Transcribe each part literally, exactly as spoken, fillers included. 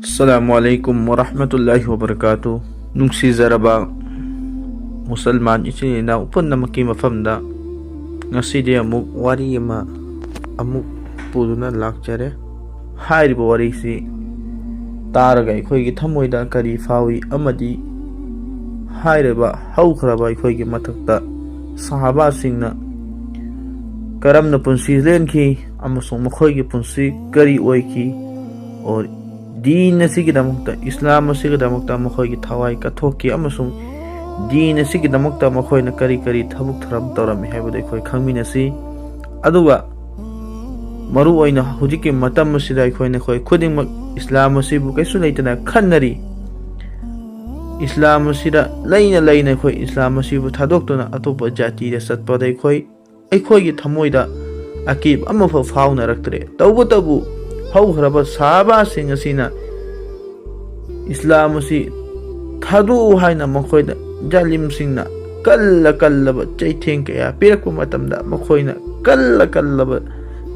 ꯑꯁꯂꯥꯃꯨ ꯑꯂꯥꯏꯀꯨꯝ ꯋꯔꯍꯃꯇꯨꯜꯂꯥꯍꯤ ꯋꯕꯔꯀꯥꯇꯨ꯫ ꯅꯨꯡꯁꯤꯖꯔꯕ ꯃꯨꯁꯜꯃꯥꯟ ꯏꯆꯤꯟ ꯏꯅꯥꯎ ꯄꯨꯝꯅꯃꯛꯀꯤ ꯃꯐꯝꯗ ꯉꯁꯤꯗꯤ ꯑꯃꯨꯛ ꯋꯥꯔꯤ ꯑꯃ ꯑꯃꯨꯛ ꯄꯨꯗꯨꯅ ꯂꯥꯛꯆꯔꯦ꯫ ꯍꯥꯏꯔꯤꯕ ꯋꯥꯔꯤꯁꯤ ꯇꯥꯔꯒ ꯑꯩꯈꯣꯏꯒꯤ ꯊꯃꯣꯏꯗ ꯀꯔꯤ ꯐꯥꯎꯏ ꯑꯃꯗꯤ ꯍꯥꯏꯔꯤꯕ ꯍꯧꯈ꯭ꯔꯕ ꯑꯩꯈꯣꯏꯒꯤ ꯃꯊꯛꯇ ꯁꯍꯥꯕꯥꯁꯤꯡꯅ ꯀꯔꯝꯅ ꯄꯨꯟꯁꯤ ꯂꯦꯟꯈꯤ ꯑꯃꯁꯨꯡ ꯃꯈꯣꯏꯒꯤ ꯄꯨꯟꯁꯤ ꯀꯔꯤ ꯑꯣꯏꯈꯤ, ꯑꯣꯔ ꯗꯤꯟ ꯑꯁꯤꯒꯤꯗꯃꯛꯇ, ꯏꯁꯂꯥꯝ ꯑꯁꯤꯒꯤꯗꯃꯛꯇ ꯃꯈꯣꯏꯒꯤ ꯊꯋꯥꯏ ꯀꯠꯊꯣꯛꯈꯤ ꯑꯃꯁꯨꯡ ꯗꯤꯟ ꯑꯁꯤꯒꯤꯗꯃꯛꯇ ꯃꯈꯣꯏꯅ ꯀꯔꯤ ꯀꯔꯤ ꯊꯕꯛ ꯊꯧꯔꯝ ꯇꯧꯔꯝꯃꯤ ꯍꯥꯏꯕꯗꯨ ꯑꯩꯈꯣꯏ ꯈꯪꯃꯤꯟꯅꯁꯤ꯫ ꯑꯗꯨꯒ ꯃꯔꯨꯑꯣꯏꯅ ꯍꯧꯖꯤꯛꯀꯤ ꯃꯇꯝ ꯑꯁꯤꯗ ꯑꯩꯈꯣꯏꯅ ꯑꯩꯈꯣꯏ ꯈꯨꯗꯤꯡꯃꯛ ꯏꯁꯂꯥꯝ ꯑꯁꯤꯕꯨ ꯀꯩꯁꯨ ꯂꯩꯇꯅ ꯈꯟꯅꯔꯤ꯫ ꯏꯁꯂꯥꯝ ꯑꯁꯤꯗ ꯂꯩꯅ ꯂꯩꯅ ꯑꯩꯈꯣꯏ ꯏꯁꯂꯥꯝ ꯑꯁꯤꯕꯨ ꯊꯥꯗꯣꯛꯇꯨꯅ ꯑꯇꯣꯞꯄ ꯖꯥꯇꯤꯗ ꯆꯠꯄꯗ ꯑꯩꯈꯣꯏ, ꯑꯩꯈꯣꯏꯒꯤ ꯊꯃꯣꯏꯗ ꯑꯀꯤꯕ ꯑꯃꯐꯥꯎ ꯐꯥꯎꯅꯔꯛꯇ꯭ꯔꯦ꯫ ꯇꯧꯕꯇꯕꯨ ꯍꯧꯈ꯭ꯔꯕ ꯁꯍꯥꯕꯥꯁꯤꯡ ꯑꯁꯤꯅ ꯏꯁꯂꯥꯝ ꯑꯁꯤ ꯊꯥꯗꯣꯛꯎ ꯍꯥꯏꯅ ꯃꯈꯣꯏꯗ ꯖꯥꯂꯤꯝꯁꯤꯡꯅ ꯀꯜꯂ ꯀꯜꯂꯕ ꯆꯩꯊꯦꯡ ꯀꯌꯥ ꯄꯤꯔꯛꯄ ꯃꯇꯝꯗ, ꯃꯈꯣꯏꯅ ꯀꯜꯂ ꯀꯜꯂꯕ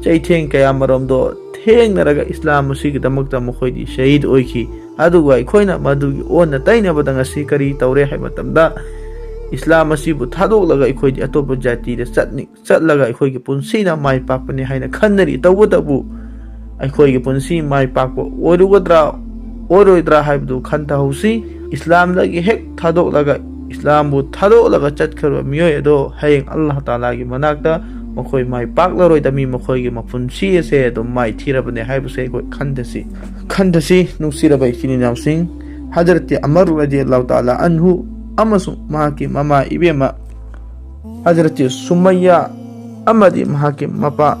ꯆꯩꯊꯦꯡ ꯀꯌꯥ ꯃꯔꯣꯝꯗꯣ ꯊꯦꯡꯅꯔꯒ ꯏꯁꯂꯥꯝ ꯑꯁꯤꯒꯤꯗꯃꯛꯇ ꯃꯈꯣꯏꯗꯤ ꯁꯍꯤꯗ ꯑꯣꯏꯈꯤ꯫ ꯑꯗꯨꯒ ꯑꯩꯈꯣꯏꯅ ꯃꯗꯨꯒꯤ ꯑꯣꯟꯅ ꯇꯩꯅꯕꯗ ꯉꯁꯤ ꯀꯔꯤ ꯇꯧꯔꯦ ꯍꯥꯏꯕ ꯃꯇꯝꯗ, ꯏꯁꯂꯥꯝ ꯑꯁꯤꯕꯨ ꯊꯥꯗꯣꯛꯂꯒ ꯑꯩꯈꯣꯏꯗꯤ ꯑꯇꯣꯞꯄ ꯖꯥꯇꯤꯗ ꯆꯠꯅꯤ, ꯆꯠꯂꯒ ꯑꯩꯈꯣꯏꯒꯤ ꯄꯨꯟꯁꯤꯅ ꯃꯥꯏ ꯄꯥꯛꯄꯅꯤ ꯍꯥꯏꯅ ꯈꯟꯅꯔꯤ꯫ ꯇꯧꯕꯇꯕꯨ ꯑꯩꯈꯣꯏꯒꯤ ꯄꯨꯟꯁꯤ ꯃꯥꯏ ꯄꯥꯛꯄ ꯑꯣꯏꯔꯨꯒꯗ꯭ꯔꯥ ꯑꯣꯏꯔꯣꯏꯗ꯭ꯔꯥ ꯍꯥꯏꯕꯗꯨ ꯈꯟꯊꯍꯧꯁꯤ꯫ ꯏꯁꯂꯥꯝꯗꯒꯤ ꯍꯦꯛ ꯊꯥꯗꯣꯛꯂꯒ, ꯏꯁꯂꯥꯝꯕꯨ ꯊꯥꯗꯣꯛꯂꯒ ꯆꯠꯈ꯭ꯔꯕ ꯃꯤꯑꯣꯏ ꯑꯗꯣ ꯍꯌꯦꯡ ꯑꯜꯂꯥꯍ ꯇꯥꯂꯥꯒꯤ ꯃꯅꯥꯛꯇ ꯃꯈꯣꯏ ꯃꯥꯏ ꯄꯥꯛꯂꯔꯣꯏꯗꯕꯅꯤ, ꯃꯈꯣꯏꯒꯤ ꯃꯄꯨꯟꯁꯤ ꯑꯁꯦ ꯑꯗꯨꯝ ꯃꯥꯏꯊꯤꯔꯕꯅꯤ ꯍꯥꯏꯕꯁꯦ ꯑꯩꯈꯣꯏ ꯈꯟꯊꯁꯤ꯫ ꯈꯟꯊꯁꯤ, ꯅꯨꯡꯁꯤꯔꯕ ꯏꯆꯤꯟ ꯏꯅꯥꯎꯁꯤꯡ, ꯍꯖꯔꯠꯇꯤ ꯑꯃꯔ ꯔꯗꯤꯌꯜꯂꯥꯍꯨ ꯇꯥꯂꯥ ꯑꯟꯍꯨ ꯑꯃꯁꯨꯡ ꯃꯍꯥꯛꯀꯤ ꯃꯃꯥ ꯏꯕꯦꯝꯃ ꯍꯖꯔꯠꯇꯤ ꯁꯨꯃꯩꯌꯥ ꯑꯃꯗꯤ ꯃꯍꯥꯛꯀꯤ ꯃꯄꯥ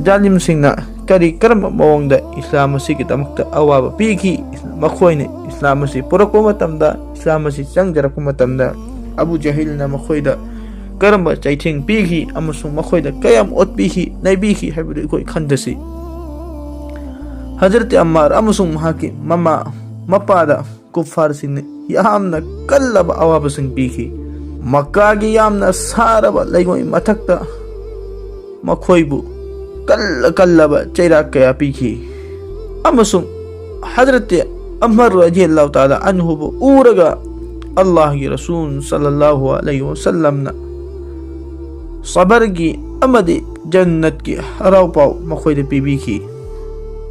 ꯖꯥꯂꯤꯝꯁꯤꯡꯅ ꯀꯔꯤ ꯀꯔꯝꯕ ꯃꯑꯣꯡꯗ ꯏꯁꯂꯥꯝ ꯑꯁꯤꯒꯤꯗꯃꯛꯇ ꯑꯋꯥꯕ ꯄꯤꯈꯤ? ꯃꯈꯣꯏꯅ ꯏꯁꯂꯥꯝ ꯑꯁꯤ ꯄꯨꯔꯛꯄ ꯃꯇꯝꯗ, ꯏꯁꯂꯥꯝ ꯑꯁꯤ ꯆꯪꯖꯔꯛꯄ ꯃꯇꯝꯗ ꯑꯕꯨ ꯖꯍꯤꯜꯅ ꯃꯈꯣꯏꯗ ꯀꯔꯝꯕ ꯆꯩꯊꯦꯡ ꯄꯤꯈꯤ ꯑꯃꯁꯨꯡ ꯃꯈꯣꯏꯗ ꯀꯌꯥꯝ ꯑꯣꯠꯄꯤꯈꯤ, ꯅꯩꯕꯤꯈꯤ ꯍꯥꯏꯕꯗꯨ ꯑꯩꯈꯣꯏ ꯈꯟꯊꯁꯤ꯫ ꯍꯖꯔꯠ ꯑꯝꯃꯥꯔ ꯑꯃꯁꯨꯡ ꯃꯍꯥꯛꯀꯤ ꯃꯃꯥ ꯃꯄꯥꯗ ꯀꯨꯐꯥꯔꯁꯤꯡꯅ ꯌꯥꯝꯅ ꯀꯜꯂꯕ ꯑꯋꯥꯕꯁꯤꯡ ꯄꯤꯈꯤ꯫ ꯃꯛꯀꯥꯒꯤ ꯌꯥꯝꯅ ꯁꯥꯔꯕ ꯂꯩꯉꯣꯏ ꯃꯊꯛꯇ ꯃꯈꯣꯏꯕꯨ ꯀꯜꯂ ꯀꯜꯂꯕ ꯆꯩꯔꯥꯛ ꯀꯌꯥ ꯄꯤꯈꯤ꯫ ꯑꯃꯁꯨꯡ ꯍꯖꯔꯠ ꯑꯃꯔ ꯔꯖꯤꯌꯜꯂꯥꯍꯨ ꯇꯥꯂꯥ ꯑꯟꯍꯨꯕꯨ ꯎꯔꯒ ꯑꯜꯂꯥꯍꯒꯤ ꯔꯁꯨꯜ ꯁꯜꯂꯜꯂꯥꯍꯨ ꯑꯂꯩꯍꯤ ꯋꯁꯜꯂꯝꯅ ꯁꯕꯔꯒꯤ ꯑꯃꯗꯤ ꯖꯟꯅꯠꯀꯤ ꯍꯔꯥꯎ ꯄꯥꯎ ꯃꯈꯣꯏꯗ ꯄꯤꯕꯤꯈꯤ꯫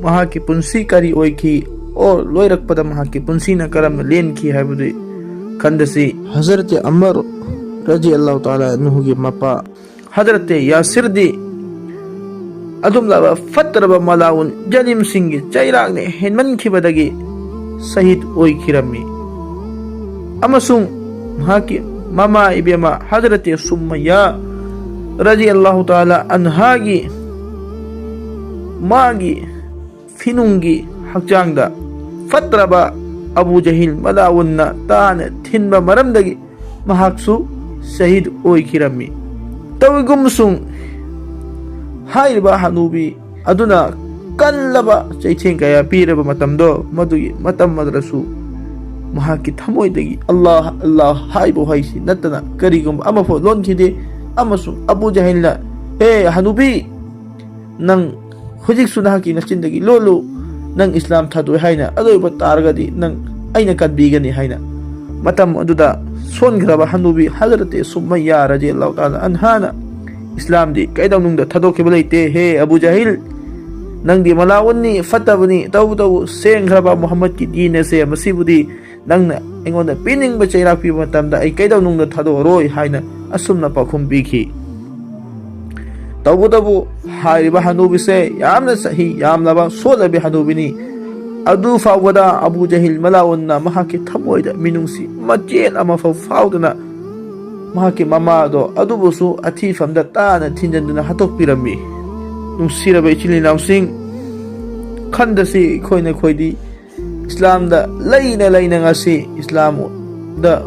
ꯃꯍꯥꯛꯀꯤ ꯄꯨꯟꯁꯤ ꯀꯔꯤ ꯑꯣꯏꯈꯤ, ꯑꯣꯔ ꯂꯣꯏꯔꯛꯄꯗ ꯃꯍꯥꯛꯀꯤ ꯄꯨꯟꯁꯤꯅ ꯀꯔꯝꯅ ꯂꯦꯟꯈꯤ ꯍꯥꯏꯕꯗꯨ ꯈꯟꯗꯁꯤ꯫ ꯍꯖꯔꯠ ꯑꯃꯔ ꯔꯖꯤꯌꯜꯂꯥꯍꯨ ꯇꯥꯂꯥ ꯑꯟꯍꯨꯒꯤ ꯃꯄꯥ ꯍꯖꯔꯠ ꯌꯥꯁꯤꯔꯗꯤ ꯑꯗꯨꯝꯂꯕ ꯐꯠꯇ꯭ꯔꯕ ꯃꯂꯥꯎꯟ ꯖꯂꯤꯝꯁꯤꯡꯒꯤ ꯆꯩꯔꯥꯛꯅ ꯍꯦꯟꯃꯟꯈꯤꯕꯗꯒꯤ ꯁꯍꯤꯗ ꯑꯣꯏꯈꯤꯔꯝꯃꯤ꯫ ꯑꯃꯁꯨꯡ ꯃꯍꯥꯛꯀꯤ ꯃꯃꯥ ꯏꯕꯦꯝꯃ ꯍꯖꯔꯠ ꯁꯨꯝꯃꯌꯥ ꯔꯖꯤꯌꯜꯂꯥꯍꯨ ꯇꯥꯂꯥ ꯑꯟꯍꯥꯒꯤ ꯃꯥꯒꯤ ꯐꯤꯅꯨꯡꯒꯤ ꯍꯛꯆꯥꯡꯗ ꯐꯠꯇ꯭ꯔꯕ ꯑꯕꯨ ꯖꯍꯤꯜ ꯃꯂꯥꯎꯟꯅ ꯇꯥꯅ ꯊꯤꯟꯕ ꯃꯔꯝꯗꯒꯤ ꯃꯍꯥꯛꯁꯨ ꯁꯍꯤꯗ ꯑꯣꯏꯈꯤꯔꯝꯃꯤ꯫ ꯇꯧꯏꯒꯨꯝꯁꯨꯡ ꯍꯥꯏꯔꯤꯕ ꯍꯅꯨꯕꯤ ꯑꯗꯨꯅ ꯀꯜꯂꯕ ꯆꯩꯊꯦꯡ ꯀꯌꯥ ꯄꯤꯔꯕ ꯃꯇꯝꯗꯣ, ꯃꯗꯨꯒꯤ ꯃꯇꯝ ꯑꯗꯨꯗꯁꯨ ꯃꯍꯥꯛꯀꯤ ꯊꯃꯣꯏꯗꯒꯤ "ꯑꯜꯂꯥꯍ, ꯑꯜꯂꯥꯍ" ꯍꯥꯏꯕ ꯋꯥꯍꯩꯁꯤ ꯅꯠꯇꯅ ꯀꯔꯤꯒꯨꯝꯕ ꯑꯃꯐꯥꯎ ꯂꯣꯟꯈꯤꯗꯦ꯫ ꯑꯃꯁꯨꯡ ꯑꯕꯨ ꯖꯍꯤꯜꯅ, "ꯍꯦ ꯍꯅꯨꯕꯤ, ꯅꯪ ꯍꯧꯖꯤꯛꯁꯨ ꯅꯍꯥꯛꯀꯤ ꯅꯆꯤꯟꯗꯒꯤ ꯂꯣꯜꯂꯨ, ꯅꯪ ꯏꯁꯂꯥꯝ ꯊꯥꯗꯣꯛꯑꯦ ꯍꯥꯏꯅ, ꯑꯗꯨ ꯑꯣꯏꯕ ꯇꯥꯔꯒꯗꯤ ꯅꯪ ꯑꯩꯅ ꯀꯟꯕꯤꯒꯅꯤ" ꯍꯥꯏꯅ꯫ ꯃꯇꯝ ꯑꯗꯨꯗ ꯁꯣꯟꯈ꯭ꯔꯕ ꯍꯅꯨꯕꯤ ꯍꯖꯔꯠ ꯁꯨꯝꯃꯌꯥ ꯔꯖꯤꯌꯜꯂꯥꯍꯨ ꯇꯥꯂꯥ ꯑꯟꯍꯥꯅ, "ꯏꯁꯂꯥꯝꯗꯤ ꯀꯩꯗꯧꯅꯨꯡꯗ ꯊꯥꯗꯣꯛꯈꯤꯕ ꯂꯩꯇꯦ꯫ ꯍꯦ ꯑꯕꯨ ꯖꯍꯤꯜ, ꯅꯪꯗꯤ ꯃꯂꯥꯎꯟꯅꯤ, ꯐꯠꯇꯕꯅꯤ, ꯇꯧꯕꯇꯕꯨ ꯁꯦꯡꯈ꯭ꯔꯕ ꯃꯨꯍꯝꯃꯗꯀꯤ ꯗꯤꯟ ꯑꯁꯦ, ꯃꯁꯤꯕꯨꯗꯤ ꯅꯪꯅ ꯑꯩꯉꯣꯟꯗ ꯄꯤꯅꯤꯡꯕ ꯆꯩꯔꯥꯛ ꯄꯤꯕ ꯃꯇꯝꯗ ꯑꯩ ꯀꯩꯗꯧꯅꯨꯡꯗ ꯊꯥꯗꯣꯛꯑꯔꯣꯏ" ꯍꯥꯏꯅ ꯑꯁꯨꯝꯅ ꯄꯥꯎꯈꯨꯝ ꯄꯤꯈꯤ꯫ ꯇꯧꯕꯇꯕꯨ ꯍꯥꯏꯔꯤꯕ ꯍꯅꯨꯕꯤꯁꯦ ꯌꯥꯝꯅ ꯆꯍꯤ ꯌꯥꯝꯂꯕ ꯁꯣꯜꯂꯕꯤ ꯍꯅꯨꯕꯤꯅꯤ꯫ ꯑꯗꯨ ꯐꯥꯎꯕꯗ ꯑꯕꯨ ꯖꯍꯤꯜ ꯃꯂꯥꯎꯟꯅ ꯃꯍꯥꯛꯀꯤ ꯊꯃꯣꯏꯗ ꯃꯤꯅꯨꯡꯁꯤ ꯃꯆꯦꯠ ꯑꯃꯐꯥꯎ ꯐꯥꯎꯗꯅ ꯃꯍꯥꯛꯀꯤ ꯃꯃꯥꯗꯣ ꯑꯗꯨꯕꯨꯁꯨ ꯑꯊꯤꯐꯝꯗ ꯇꯥꯅ ꯊꯤꯟꯖꯤꯟꯗꯨꯅ ꯍꯥꯠꯇꯣꯛꯄꯤꯔꯝꯃꯤ꯫ ꯅꯨꯡꯁꯤꯔꯕ ꯏꯆꯤꯜ ꯏꯅꯥꯎꯁꯤꯡ, ꯈꯟꯗꯁꯤ ꯑꯩꯈꯣꯏ ꯅꯈꯣꯏꯗꯤ ꯏꯁꯂꯥꯝꯗ ꯂꯩꯅ ꯂꯩꯅ ꯉꯁꯤ ꯏꯁꯂꯥꯝꯗ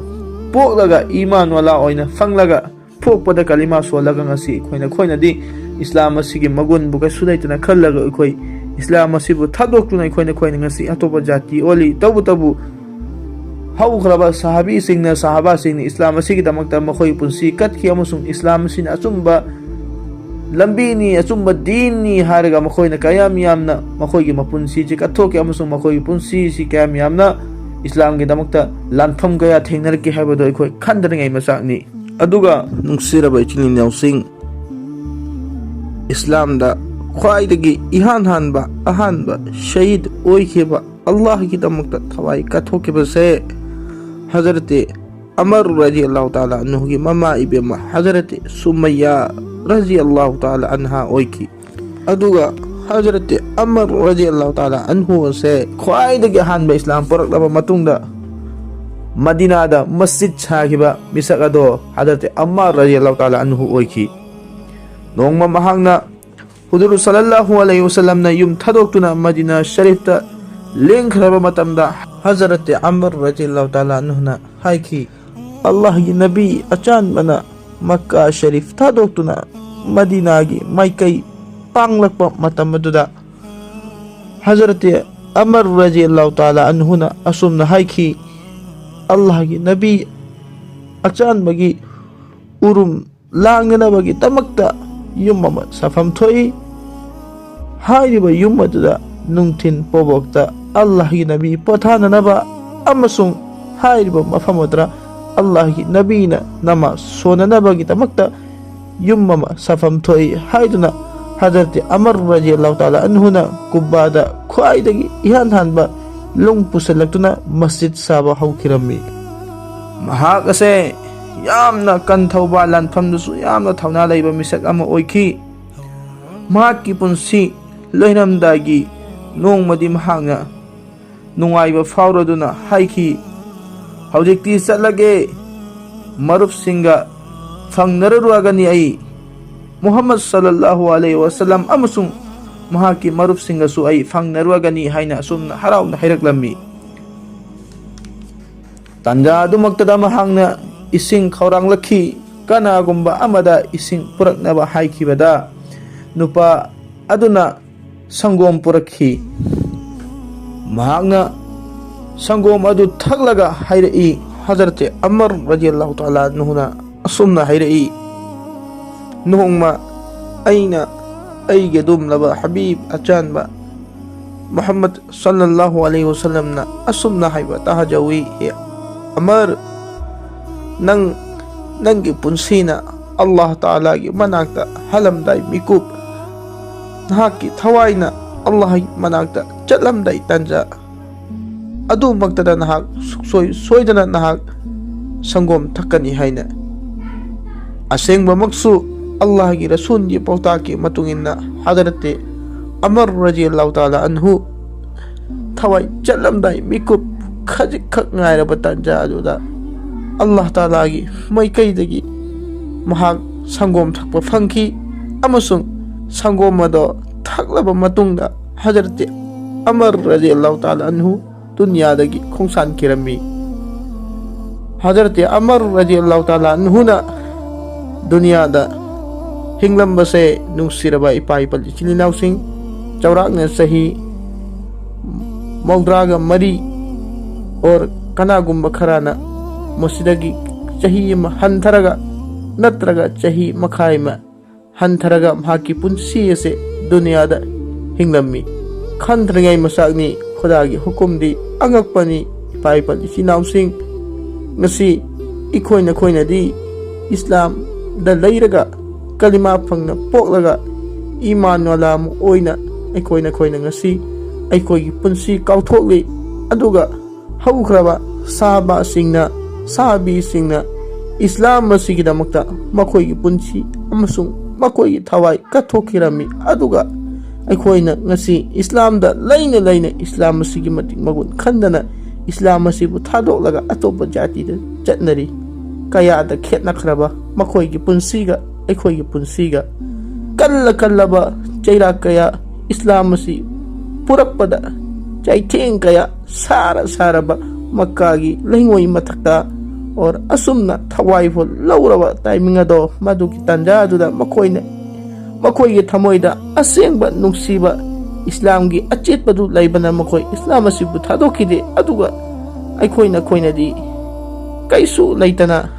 ꯄꯣꯛꯂꯒ ꯏꯃꯥꯟ ꯋꯥꯂꯥ ꯑꯣꯏꯅ ꯐꯪꯂꯒ ꯄꯣꯛꯄꯗ ꯀꯂꯤꯃꯥ ꯁꯣꯜꯂꯒ ꯉꯁꯤ ꯑꯩꯈꯣꯏ ꯅꯈꯣꯏꯅꯗꯤ ꯏꯁꯂꯥꯝ ꯑꯁꯤꯒꯤ ꯃꯒꯨꯟꯕꯨ ꯀꯩꯁꯨ ꯂꯩꯇꯅ ꯈꯜꯂꯒ ꯑꯩꯈꯣꯏ ꯏꯁꯂꯥꯝ ꯑꯁꯤꯕꯨ ꯊꯥꯗꯣꯛꯇꯨꯅ ꯑꯩꯈꯣꯏ ꯅꯈꯣꯏꯅ ꯉꯁꯤ ꯑꯇꯣꯞꯄ ꯖꯥꯇꯤ ꯑꯣꯜꯂꯤ꯫ ꯇꯧꯕꯇꯕꯨ ꯍꯧꯈ꯭ꯔꯕ ꯁꯍꯥꯕꯤꯁꯤꯡꯅ, ꯁꯍꯥꯕꯥꯁꯤꯡꯅ ꯏꯁꯂꯥꯝ ꯑꯁꯤꯒꯤꯗꯃꯛꯇ ꯃꯈꯣꯏꯒꯤ ꯄꯨꯟꯁꯤ ꯀꯠꯈꯤ ꯑꯃꯁꯨꯡ ꯏꯁꯂꯥꯝ ꯑꯁꯤꯅ ꯑꯆꯨꯝꯕ ꯂꯝꯕꯤꯅꯤ, ꯑꯆꯨꯝꯕ ꯗꯤꯟꯅꯤ ꯍꯥꯏꯔꯒ ꯃꯈꯣꯏꯅ ꯀꯌꯥꯝ ꯌꯥꯝꯅ ꯃꯈꯣꯏꯒꯤ ꯃꯄꯨꯟꯁꯤꯁꯤ ꯀꯠꯊꯣꯛꯈꯤ ꯑꯃꯁꯨꯡ ꯃꯈꯣꯏꯒꯤ ꯄꯨꯟꯁꯤꯁꯤ ꯀꯌꯥꯝ ꯌꯥꯝꯅ ꯏꯁꯂꯥꯝꯒꯤꯗꯃꯛꯇ ꯂꯥꯟꯐꯝ ꯀꯌꯥ ꯊꯦꯡꯅꯔꯛꯈꯤ ꯍꯥꯏꯕꯗꯨ ꯑꯩꯈꯣꯏ ꯈꯟꯗ꯭ꯔꯤꯉꯩ ꯃꯆꯥꯛꯅꯤ꯫ ꯑꯗꯨꯒ ꯅꯨꯡꯁꯤꯔꯕ ꯏꯆꯤꯜ ꯏꯅꯥꯎꯁꯤꯡ, ꯏꯁꯂꯥꯝꯗ ꯈ꯭ꯋꯥꯏꯗꯒꯤ ꯏꯍꯥꯟ ꯍꯥꯟꯕ ꯑꯍꯥꯟꯕ ꯁꯍꯤꯗ ꯑꯣꯏꯈꯤꯕ, ꯑꯜꯂꯥꯍꯒꯤꯗꯃꯛꯇ ꯊꯋꯥꯏ ꯀꯠꯊꯣꯛꯈꯤꯕꯁꯦ ꯍꯖꯔꯠ ꯑꯃꯔ ꯔꯖꯤ ꯑꯜꯂꯥꯍꯨ ꯇꯥꯂꯥ ꯑꯟꯍꯨꯒꯤ ꯃꯃꯥ ꯏꯕꯦꯝꯃ ꯍꯖꯔꯠ ꯁꯨꯃꯩꯌꯥ ꯔꯖꯤ ꯑꯜꯂꯥꯍꯨ ꯇꯥꯂꯥ ꯑꯟꯍꯥ ꯑꯣꯏꯈꯤ꯫ ꯑꯗꯨꯒ ꯍꯖꯔꯠ ꯑꯃꯔ ꯔꯖꯤ ꯑꯜꯂꯥꯍꯨ ꯇꯥꯂꯥ ꯑꯟꯍꯨ ꯑꯁꯦ ꯈ꯭ꯋꯥꯏꯗꯒꯤ ꯑꯍꯥꯟꯕ ꯏꯁꯂꯥꯝ ꯄꯨꯔꯛꯂꯕ ꯃꯇꯨꯡꯗ ꯃꯗꯤꯅꯥꯗ ꯃꯁꯖꯤꯗ ꯁꯥꯈꯤꯕ ꯃꯤꯁꯛ ꯑꯗꯣ ꯍꯖꯔꯠ ꯑꯃꯔ ꯔꯖꯤ ꯑꯜꯂꯥꯍꯨ ꯇꯥꯂꯥ ꯑꯟꯍꯨ ꯑꯣꯏꯈꯤ꯫ ꯅꯣꯡꯃ ꯃꯍꯥꯛꯅ ꯍꯨꯖꯨꯔ ꯁꯜꯂꯜꯂꯥꯍꯨ ꯑꯂꯩꯍꯤ ꯋꯁꯜꯂꯝꯅ ꯌꯨꯝ ꯊꯥꯗꯣꯛꯇꯨꯅ ꯃꯗꯤꯅꯥ ꯁꯔꯤꯐꯇ ꯂꯦꯡꯈ꯭ꯔꯕ ꯃꯇꯝꯗ ꯍꯖꯔꯠ ꯑꯃꯔ ꯔꯖꯤ ꯑꯜꯂꯥꯍꯨ ꯇꯥꯂꯥ ꯑꯟꯍꯨꯅ ꯍꯥꯏꯈꯤ, "ꯑꯜꯂꯥꯍꯒꯤ ꯅꯕꯤ ꯑꯆꯥꯟꯕꯅ ꯃꯛꯀꯥ ꯁꯔꯤꯐ ꯊꯥꯗꯣꯛꯇꯨꯅ ꯃꯗꯤꯅꯥꯒꯤ ꯃꯥꯏꯀꯩ ꯄꯥꯡꯂꯛꯄ ꯃꯇꯝ ꯑꯗꯨꯗ ꯍꯖꯔꯠ ꯑꯃꯔ ꯔꯖꯤ ꯑꯜꯂꯥꯍꯨ ꯇꯥꯂꯥ ꯑꯟꯍꯨꯅ ꯑꯁꯨꯝꯅ ꯍꯥꯏꯈꯤ, ꯑꯜꯂꯥꯍꯒꯤ ꯅꯕꯤ ꯑꯆꯥꯟꯕꯒꯤ ꯎꯔꯨꯝ ꯂꯥꯡꯅꯅꯕꯒꯤꯗꯃꯛꯇ ꯌꯨꯝ ꯑꯃ ꯁꯥꯐꯝ ꯊꯣꯛꯏ꯫ ꯍꯥꯏꯔꯤꯕ ꯌꯨꯝ ꯑꯗꯨꯗ ꯅꯨꯡꯊꯤꯟ ꯄꯣꯕꯣꯛꯇ ꯑꯜꯂꯥꯍꯒꯤ ꯅꯕꯤ ꯄꯣꯊꯥꯅꯅꯕ ꯑꯃꯁꯨꯡ ꯍꯥꯏꯔꯤꯕ ꯃꯐꯝ ꯑꯗꯨꯗ ꯑꯜꯂꯥꯍꯒꯤ ꯅꯕꯤꯅ ꯅꯃꯥꯖ ꯁꯣꯟꯅꯅꯕꯒꯤꯗꯃꯛꯇ ꯌꯨꯝ ꯑꯃ ꯁꯥꯐꯝ ꯊꯣꯛꯏ" ꯍꯥꯏꯗꯨꯅ ꯍꯖꯔꯠ ꯑꯃꯔ ꯔꯖꯤ ꯑꯜꯂꯥꯍꯨ ꯇꯥꯂꯥ ꯑꯟꯍꯨꯅ ꯀꯨꯕꯥꯗ ꯈ꯭ꯋꯥꯏꯗꯒꯤ ꯏꯍꯥꯟ ꯍꯥꯟꯕ ꯂꯨꯡ ꯄꯨꯁꯤꯜꯂꯛꯇꯨꯅ ꯃꯁꯖꯤꯗ ꯁꯥꯕ ꯍꯧꯈꯤꯔꯝꯃꯤ꯫ ꯃꯍꯥꯛ ꯑꯁꯦ ꯌꯥꯝꯅ ꯀꯟꯊꯧꯕ, ꯂꯥꯟꯐꯝꯗꯁꯨ ꯌꯥꯝꯅ ꯊꯧꯅꯥ ꯂꯩꯕ ꯃꯤꯁꯛ ꯑꯃ ꯑꯣꯏꯈꯤ꯫ ꯃꯍꯥꯛꯀꯤ ꯄꯨꯟꯁꯤ ꯂꯣꯏꯔꯝꯗꯥꯏꯒꯤ ꯅꯣꯡꯃꯗꯤ ꯃꯍꯥꯛꯅ ꯅꯨꯡꯉꯥꯏꯕ ꯐꯥꯎꯔꯗꯨꯅ ꯍꯥꯏꯈꯤ, "ꯍꯧꯖꯤꯛꯇꯤ ꯆꯠꯂꯒꯦ, ꯃꯔꯨꯞꯁꯤꯡꯒ ꯐꯪꯅꯔꯨꯔꯒꯅꯤ ꯑꯩ꯫ ꯃꯨꯍꯝꯃꯗ ꯁꯜꯂꯜꯂꯥꯍꯨ ꯑꯂꯩꯍꯤ ꯋꯁꯜꯂꯝ ꯑꯃꯁꯨꯡ ꯃꯍꯥꯛꯀꯤ ꯃꯔꯨꯞꯁꯤꯡꯒꯁꯨ ꯑꯩ ꯐꯪꯅꯔꯨꯔꯒꯅꯤ" ꯍꯥꯏꯅ ꯑꯁꯨꯝꯅ ꯍꯔꯥꯎꯅ ꯍꯥꯏꯔꯛꯂꯝꯃꯤ꯫ ꯇꯥꯟꯖꯥ ꯑꯗꯨꯃꯛꯇꯗ ꯃꯍꯥꯛꯅ ꯏꯁꯤꯡ ꯈꯧꯔꯥꯡꯂꯛꯈꯤ꯫ ꯀꯅꯥꯒꯨꯝꯕ ꯑꯃꯗ ꯏꯁꯤꯡ ꯄꯨꯔꯛꯅꯕ ꯍꯥꯏꯈꯤꯕꯗ ꯅꯨꯄꯥ ꯑꯗꯨꯅ ꯁꯪꯒꯣꯝ ꯄꯨꯔꯛꯈꯤ꯫ ꯃꯍꯥꯛꯅ ꯁꯪꯒꯣꯝ ꯑꯗꯨ ꯊꯛꯂꯒ ꯍꯥꯏꯔꯛꯏ, ꯍꯖꯔꯠ ꯑꯃꯔ ꯔꯖꯤꯌꯜꯂꯥꯍꯨ ꯇꯥꯂꯥ ꯑꯟꯍꯨꯅ ꯑꯁꯨꯝꯅ ꯍꯥꯏꯔꯛꯏ, "ꯅꯣꯡꯃ ꯑꯩꯅ ꯑꯩꯒꯤ ꯑꯗꯨꯝꯂꯕ ꯍꯕꯤꯕ ꯑꯆꯥꯟꯕ ꯃꯨꯍꯝꯃꯗ ꯁꯜꯂꯜꯂꯥꯍꯨ ꯑꯂꯩꯍꯤ ꯋꯥꯁꯜꯂꯝꯅ ꯑꯁꯨꯝꯅ ꯍꯥꯏꯕ ꯇꯥꯖꯧꯏ, ꯍꯦ ꯑꯃꯔ, ꯅꯪ, ꯅꯪꯒꯤ ꯄꯨꯟꯁꯤꯅ ꯑꯜꯂꯥꯍ ꯇꯥꯂꯥꯒꯤ ꯃꯅꯥꯛꯇ ꯍꯜꯂꯝꯗꯥꯏ ꯃꯤꯀꯨꯞ, ꯅꯍꯥꯛꯀꯤ ꯊꯋꯥꯏꯅ ꯑꯜꯂꯥꯍꯒꯤ ꯃꯅꯥꯛꯇ ꯆꯠꯂꯝꯗꯥꯏ ꯇꯥꯟꯖꯥ ꯑꯗꯨꯃꯛꯇꯗ ꯅꯍꯥꯛ ꯁꯨꯡꯁꯣꯏ ꯁꯣꯏꯗꯅ ꯅꯍꯥꯛ ꯁꯪꯒꯣꯝ ꯊꯛꯀꯅꯤ ꯍꯥꯏꯅ꯫ ꯑꯁꯦꯡꯕꯃꯛꯁꯨ ꯑꯜꯂꯥꯍꯒꯤ ꯔꯁꯨꯜꯒꯤ ꯄꯥꯎꯇꯥꯛꯀꯤ ꯃꯇꯨꯡ ꯏꯟꯅ ꯍꯗꯔꯠꯇꯦ ꯑꯃꯔ ꯔꯖꯤꯌꯜꯂꯥꯍꯨ ꯇꯥꯂꯥ ꯑꯟꯍꯨ ꯊꯋꯥꯏ ꯆꯠꯂꯝꯗꯥꯏ ꯃꯤꯀꯨꯞ ꯈꯖꯤꯛꯈꯛ ꯉꯥꯏꯔꯕ ꯇꯥꯟꯖꯥ ꯑꯗꯨꯗ ꯑꯜꯂꯥꯍ ꯇꯥꯂꯥꯒꯤ ꯃꯥꯏꯀꯩꯗꯒꯤ ꯃꯍꯥꯛ ꯁꯪꯒꯣꯝ ꯊꯛꯄ ꯐꯪꯈꯤ, ꯑꯃꯁꯨꯡ ꯁꯪꯒꯣꯝ ꯑꯗꯣ ꯊꯛꯂꯕ ꯃꯇꯨꯡꯗ ꯍꯖꯔꯠ ꯑꯃꯔ ꯔꯖꯤꯌꯜꯂꯥꯍꯨ ꯇꯥꯂꯥ ꯑꯟꯍꯨ ꯗꯨꯅꯤꯌꯥꯗꯒꯤ ꯈꯣꯡꯁꯥꯟꯈꯤꯔꯝꯃꯤ꯫ ꯍꯖꯔꯠ ꯑꯃꯔ ꯔꯖꯤꯌꯜꯂꯥꯍꯨ ꯇꯥꯂꯥ ꯑꯟꯍꯨꯅ ꯗꯨꯅꯤꯌꯥꯗ ꯍꯤꯡꯂꯝꯕꯁꯦ, ꯅꯨꯡꯁꯤꯔꯕ ꯏꯄꯥ ꯏꯄꯜ ꯏꯆꯤꯜ ꯏꯅꯥꯎꯁꯤꯡ, ꯆꯥꯎꯔꯥꯛꯅ ꯆꯍꯤ ꯃꯧꯗ꯭ꯔꯥꯒ ꯃꯔꯤ, ꯑꯣꯔ ꯀꯅꯥꯒꯨꯝꯕ ꯈꯔꯅ ꯃꯁꯤꯗꯒꯤ ꯆꯍꯤ ꯑꯃ ꯍꯟꯊꯔꯒ ꯅꯠꯇ꯭ꯔꯒ ꯆꯍꯤ ꯃꯈꯥꯏ ꯑꯃ ꯍꯟꯊꯔꯒ ꯃꯍꯥꯛꯀꯤ ꯄꯨꯟꯁꯤ ꯑꯁꯦ ꯗꯨꯅꯤꯌꯥꯗ ꯍꯤꯡꯂꯝꯃꯤ꯫ ꯈꯟꯊꯔꯤꯉꯩ ꯃꯆꯥꯛꯅꯤ, ꯈꯨꯗꯥꯒꯤ ꯍꯨꯀꯨꯝꯗꯤ ꯑꯉꯛꯄꯅꯤ꯫ ꯏꯄꯥ ꯏꯄꯜ ꯏꯆꯤꯟ ꯏꯅꯥꯎꯁꯤꯡ, ꯉꯁꯤ ꯑꯩꯈꯣꯏ ꯅꯈꯣꯏꯅꯗꯤ ꯏꯁꯂꯥꯝꯗ ꯂꯩꯔꯒ, ꯀꯂꯤꯃꯥ ꯐꯪꯅ ꯄꯣꯛꯂꯒ, ꯏꯃꯥꯟ ꯋꯥꯂꯥ ꯑꯃ ꯑꯣꯏꯅ ꯑꯩꯈꯣꯏ ꯅꯈꯣꯏꯅ ꯉꯁꯤ ꯑꯩꯈꯣꯏꯒꯤ ꯄꯨꯟꯁꯤ ꯀꯥꯎꯊꯣꯛꯂꯤ꯫ ꯑꯗꯨꯒ ꯍꯧꯈ꯭ꯔꯕ ꯁꯍꯥꯕꯥꯁꯤꯡꯅ, ꯁꯍꯥꯕꯤꯁꯤꯡꯅ ꯏꯁꯂꯥꯝ ꯑꯁꯤꯒꯤꯗꯃꯛꯇ ꯃꯈꯣꯏꯒꯤ ꯄꯨꯟꯁꯤ ꯑꯃꯁꯨꯡ ꯃꯈꯣꯏꯒꯤ ꯊꯋꯥꯏ ꯀꯠꯊꯣꯛꯈꯤꯔꯝꯃꯤ꯫ ꯑꯗꯨꯒ ꯑꯩꯈꯣꯏꯅ ꯉꯁꯤ ꯏꯁꯂꯥꯝꯗ ꯂꯩꯅ ꯂꯩꯅ ꯏꯁꯂꯥꯝ ꯑꯁꯤꯒꯤ ꯃꯇꯤꯛ ꯃꯒꯨꯟ ꯈꯟꯗꯅ ꯏꯁꯂꯥꯝ ꯑꯁꯤꯕꯨ ꯊꯥꯗꯣꯛꯂꯒ ꯑꯇꯣꯞꯄ ꯖꯥꯇꯤꯗ ꯆꯠꯅꯔꯤ꯫ ꯀꯌꯥꯗ ꯈꯦꯠꯅꯈ꯭ꯔꯕ ꯃꯈꯣꯏꯒꯤ ꯄꯨꯟꯁꯤꯒ ꯑꯩꯈꯣꯏꯒꯤ ꯄꯨꯟꯁꯤꯒ꯫ ꯀꯜꯂ ꯀꯜꯂꯕ ꯆꯩꯔꯥꯛ ꯀꯌꯥ ꯏꯁꯂꯥꯝ ꯑꯁꯤ ꯄꯨꯔꯛꯄꯗ ꯆꯩꯊꯦꯡ ꯀꯌꯥ ꯁꯥꯔ ꯁꯥꯔꯕ ꯃꯛꯀꯥꯒꯤ ꯂꯩꯉꯣꯏ ꯃꯊꯛꯇ, ꯑꯣꯔ ꯑꯁꯨꯝꯅ ꯊꯋꯥꯏ ꯐꯥꯎ ꯂꯧꯔꯕ ꯇꯥꯏꯃꯤꯡ ꯑꯗꯣ, ꯃꯗꯨꯒꯤ ꯇꯥꯟꯖꯥ ꯑꯗꯨꯗ ꯃꯈꯣꯏꯅ, ꯃꯈꯣꯏꯒꯤ ꯊꯃꯣꯏꯗ ꯑꯁꯦꯡꯕ ꯅꯨꯡꯁꯤꯕ ꯏꯁꯂꯥꯝꯒꯤ ꯑꯆꯦꯠꯄꯗꯨ ꯂꯩꯕꯅ ꯃꯈꯣꯏ ꯏꯁꯂꯥꯝ ꯑꯁꯤꯕꯨ ꯊꯥꯗꯣꯛꯈꯤꯗꯦ꯫ ꯑꯗꯨꯒ ꯑꯩꯈꯣꯏ ꯅꯈꯣꯏꯅꯗꯤ ꯀꯩꯁꯨ ꯂꯩꯇꯅ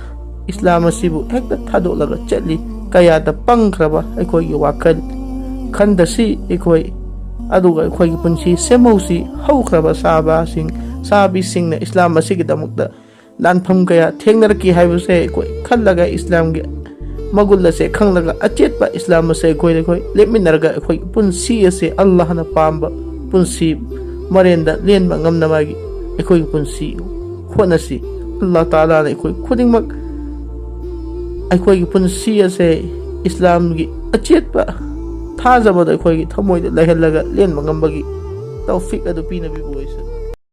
ꯏꯁꯂꯥꯝ ꯑꯁꯤꯕꯨ ꯍꯦꯛꯇ ꯊꯥꯗꯣꯛꯂꯒ ꯆꯠꯂꯤ꯫ ꯀꯌꯥꯗ ꯄꯪꯈ꯭ꯔꯕ ꯑꯩꯈꯣꯏꯒꯤ ꯋꯥꯈꯜ ꯈꯟꯗꯁꯤ ꯑꯩꯈꯣꯏ꯫ ꯑꯗꯨꯒ ꯑꯩꯈꯣꯏꯒꯤ ꯄꯨꯟꯁꯤ ꯁꯦꯝꯍꯧꯁꯤ꯫ ꯍꯧꯈ꯭ꯔꯕ ꯁꯥꯕꯁꯤꯡ, ꯁꯥꯕꯤꯁꯤꯡꯅ ꯏꯁꯂꯥꯝ ꯑꯁꯤꯒꯤꯗꯃꯛꯇ ꯂꯥꯟꯐꯝ ꯀꯌꯥ ꯊꯦꯡꯅꯔꯛꯈꯤ ꯍꯥꯏꯕꯁꯦ ꯑꯩꯈꯣꯏ ꯈꯜꯂꯒ, ꯏꯁꯂꯥꯝꯒꯤ ꯃꯒꯨꯟ ꯑꯁꯦ ꯈꯪꯂꯒ, ꯑꯆꯦꯠꯄ ꯏꯁꯂꯥꯝ ꯑꯁꯦ ꯑꯩꯈꯣꯏ, ꯑꯩꯈꯣꯏ ꯂꯦꯞꯃꯤꯟꯅꯔꯒ, ꯑꯩꯈꯣꯏꯒꯤ ꯄꯨꯟꯁꯤ ꯑꯁꯦ ꯑꯜꯂꯥꯍꯅ ꯄꯥꯝꯕ ꯄꯨꯟꯁꯤ ꯃꯔꯦꯟꯗ ꯂꯦꯟꯕ ꯉꯝꯅꯕꯒꯤ ꯑꯩꯈꯣꯏꯒꯤ ꯄꯨꯟꯁꯤ ꯍꯣꯠꯅꯁꯤ꯫ ꯑꯜꯂꯥꯍ ꯇꯥꯂꯥꯅ ꯑꯩꯈꯣꯏ ꯈꯨꯗꯤꯡꯃꯛ ꯑꯩꯈꯣꯏꯒꯤ ꯄꯨꯟꯁꯤ ꯑꯁꯦ ꯏꯁꯂꯥꯝꯒꯤ ꯑꯆꯦꯠꯄ ꯊꯥꯖꯕꯗ ꯑꯩꯈꯣꯏꯒꯤ ꯊꯃꯣꯏꯗ ꯂꯩꯍꯜꯂꯒ ꯂꯦꯟꯕ ꯉꯝꯕꯒꯤ ꯇꯧꯐꯤꯛ ꯑꯗꯨ ꯄꯤꯅꯕꯤꯕ ꯑꯣꯏꯁꯅꯨ꯫